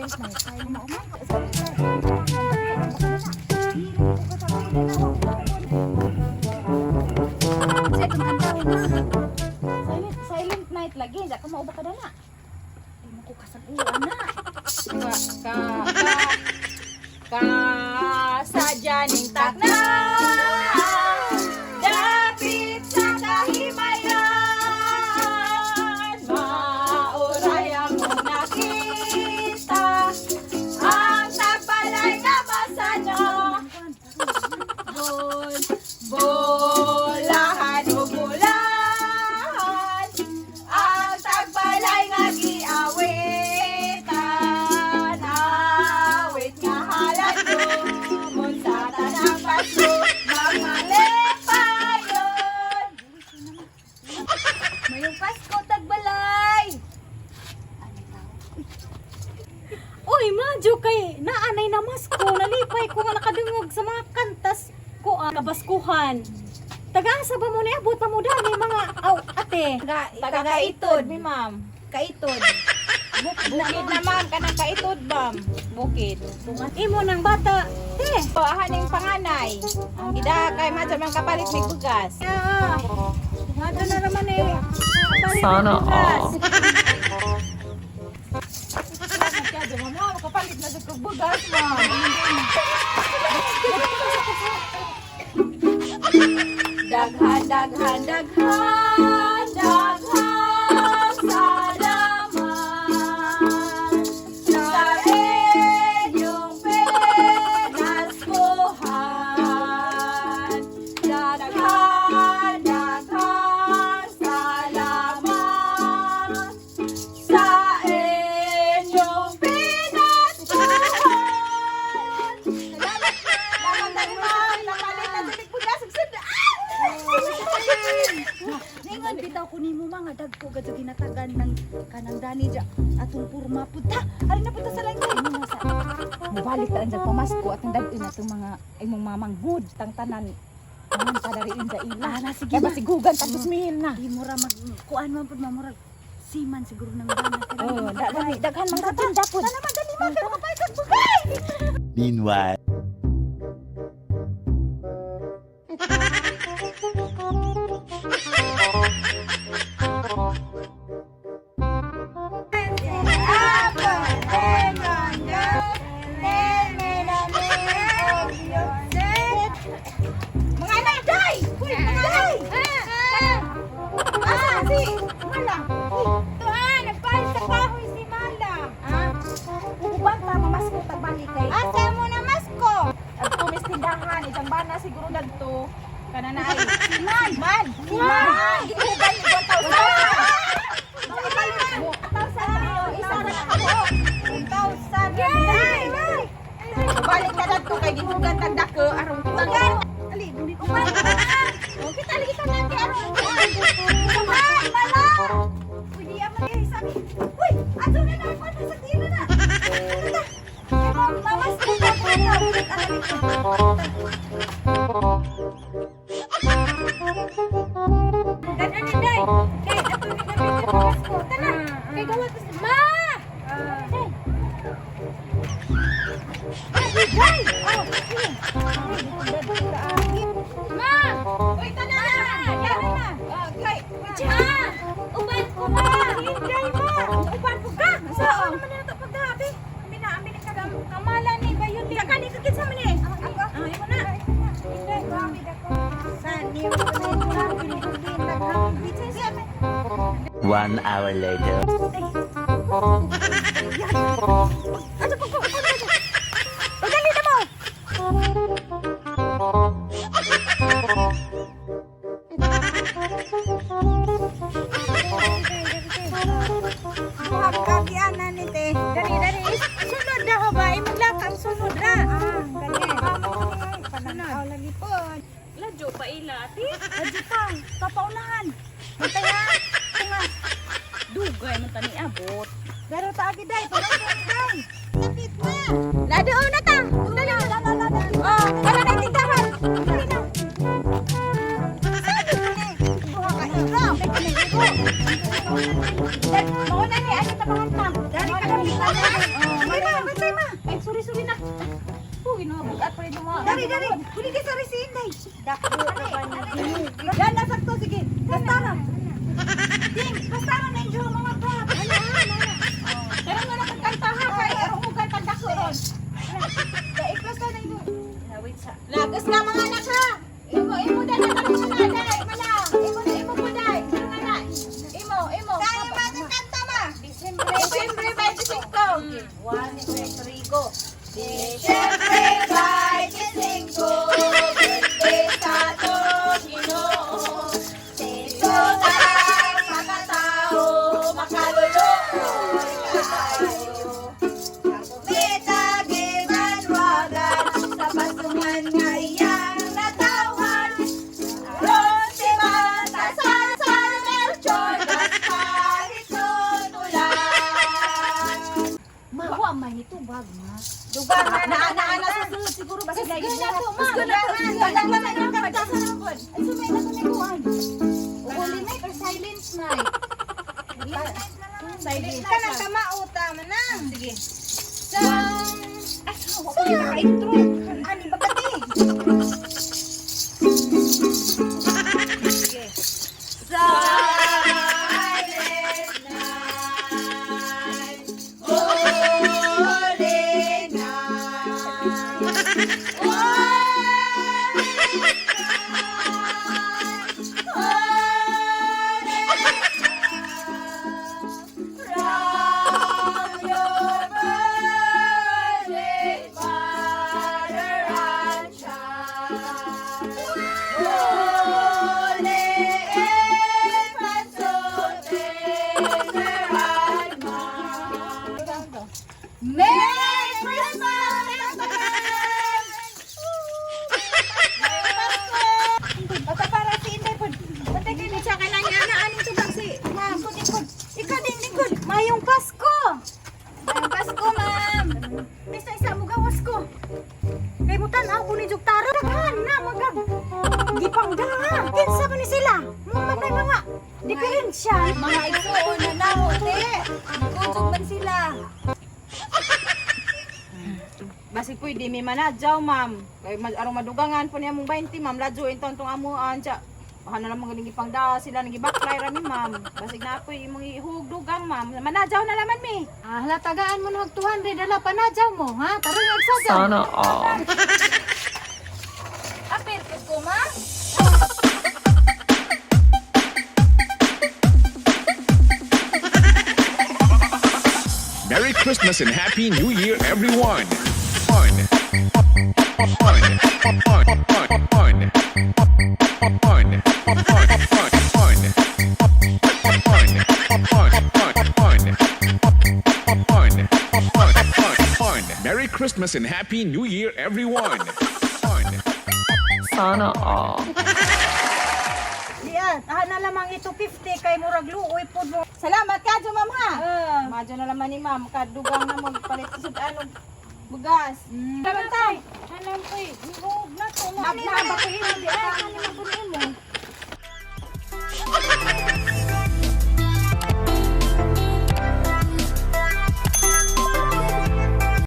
Silent night. Sa itong kanta na. Silent, silent night lagi. Hindi ka mauba ka na. Di mo ko kasaguan na. Ka ka ka ka sa ning takna dapit sa kahimayan, mauray ang nakita ang tagbalay nga masana. Bol bolahan o bolahan ang tagbalay nga giawitan, awit nga halat ko sa tanang Pasko mamalipayon. Mayong Pasko, tagbalay! Uy, Madyo, kay naanay na masko. Nalipay ko nga nakadungog sa mga kantas ko ang kabaskuhan. Taga-asa ba mo na abot pa mo dani mga aw ate? Taga kaitod mi, ma'am. Kaitod. Bukid na, ma'am, kanang kaitod, ma'am. Bukid. Imo ng bata. Te. O ahaning panganay. Ang gida kay madyo man kapalit mig bugas. Ah, Madyo na naman eh. Kapalit Sana ng bugas. all. Kaya ma'am, kapalit na jud kog bugas, ma'am. Daghan, daghan, daghan, daghan salamat sa inyong pinaskuhan. Daghan, daghan salamat sa inyong pinaskuhan. Salamat, salamat, ma'am. Napalit na sa bugas ug sud. Ningon bitaw ko nimo mga dagko gadto ginatagan ng kanang dani ja atong purma pud ta. Ari na punta sa langit. Mubalik ta ang pamasko at ang dad-on na itong mga imong mamanghod tang tanan tanan padariin sa ila. Ah, na, sige Kaya na. basigugan tag 2,000 na. Di mo ra mag kuan man pud mamurag siman siguro nang dana. Oh, daghan daghan mga tinda pud. Sana madali man pero kapay kag bugay. Meanwhile. Mga anak, day! Uy, mga anak! Ah, si Mala. Ito ah, nagpalit sa kahoy si Mala. Ah, uban ta mamasko tag balik kay. Asa mo na masko? At tumis tindahan, isang bana siguro dagto. Kana na ay. Man, man, man. Gihugan ni 1,000. Isa na ako. 1,000. Balik ka dagto kay gihugan tag dako aron Ugan. Ali, dili ko. Uban ka. Oh, kita lagi tanan kay aron. Uban, Mala. Uy, di man eh, sabi. Uy, ato na na ako sa tira na. Ano na? Kay ma'am, mamasko ka po na. Tanan ni Day. Kay ato ni kami sa pamasko. Tanan. Kay gawa to si Ma. Day. Ay, Day. Oh, sige. Ma! Uy, tanan na. Tanan na. Ah, kay. Ma! Uban ko ma! Hinday ma. Uban ko ka. Sa Saan man na to pagdabi? Amina, amina ka Kamala ni bayon Sa kani ka kinsa man eh. Ako. Ah, imo na. Hinday ba? 1 hour later. Pagali na mo. Dali, dali. Sunod na ho ba? Imong lakang sunod ra. Ah, Pananaw lagi po. Ladyo pa ila, ate. Adyo pa, papaunahan. Bantay ha. Tunga. Dugay man tani abot. Pero taagi day, parang day. Kapit na. Lado na ta. Dali na, dala, dala. Oh, wala na tindahan. Dali na. Buha ka ikaw. Mao na ni ano ta panganta. Dali ka na. Huli kay sorry si Inday. Dako ka ba ni? Yan na sakto sige. Basta. Ding, basta na enjoy mga prop. Ana ana. Pero nga nakagkanta ha kay hugan tag dako ron. Dai basta na imo. Wait sa. Lagos na mga anak ha. Imo imo dai na karon na dai mana. Imo imo po dai. Nga na. Imo imo. Sa imo kanta ma. Disyembre. Disyembre 25. 1, 2, 3, go. Disyembre 25, birthday sa atong Ginoo. Jesus ang makatao, makaluluoy kaayo. Kumita gibanwagan sa pasungan nga iyang natawhan. Aron si Baltasar, Sar Melchor, Gaspar, itutulan. Mawa man ito bag ma. Dugang na na na na susunod siguro basta Kusgan lagi na to, ma. Kusgan na to. Talag lang na kanta sa naman. Ay sumay na to ni kuan. Holy night or silent night? Silent ka na tama uta man na. Sige. Asa wa ko naka-intro. Ani ba kati? Silent night, holy night. Round your virgin mother and child. Holy infant, so tender and mild. Merry Christmas! Basta para si Inday pod. Patay kay ni siya kanang ana aning tubag si ma'am. Lingkod lingkod. Ikaw ding lingkod. Mayong Pasko. Mayong Pasko, ma'am. Bisa isa mo gawas ko. Kay mo tan-aw ko ni Juktara. Daghan na magag. Gipangda. Kinsa ba ni sila? Mga man may mga diferensya. Mga igsuon na naho te. Kujog man sila. Basig pwede may manadyaw, ma'am. Kay arong madugangan po niya mong 20, ma'am. Ladyo inton tong amuan siya. Baka na lang mga nagipangda sila, nagibaklay rami, ma'am. Basig na po imong ihug dugang, ma'am. Manadyaw na laman mi. Ah, hala, tagaan mo na og 200 hala panadyaw mo, ha? Tarong agsadyaw. Sana all. Apir ko ma. Merry Christmas and Happy New Year, everyone! One, one, one, one, one, one, one, one, one, one, one, one, one, one, one, one. Merry Christmas and Happy New Year, everyone! One. Sana all. Diyan, ah na lamang ito 50 kay murag luoy pod mo. Salamat kadyo, ma'am, ha? Ah. Madyo na laman ni ma'am. Kadugang na magpalit sa ano, bugas. Salamat tayo. Alam ko eh, ihog na to. Ma'am, Ma'am, ba ko imo di ah, ano man kuno imo.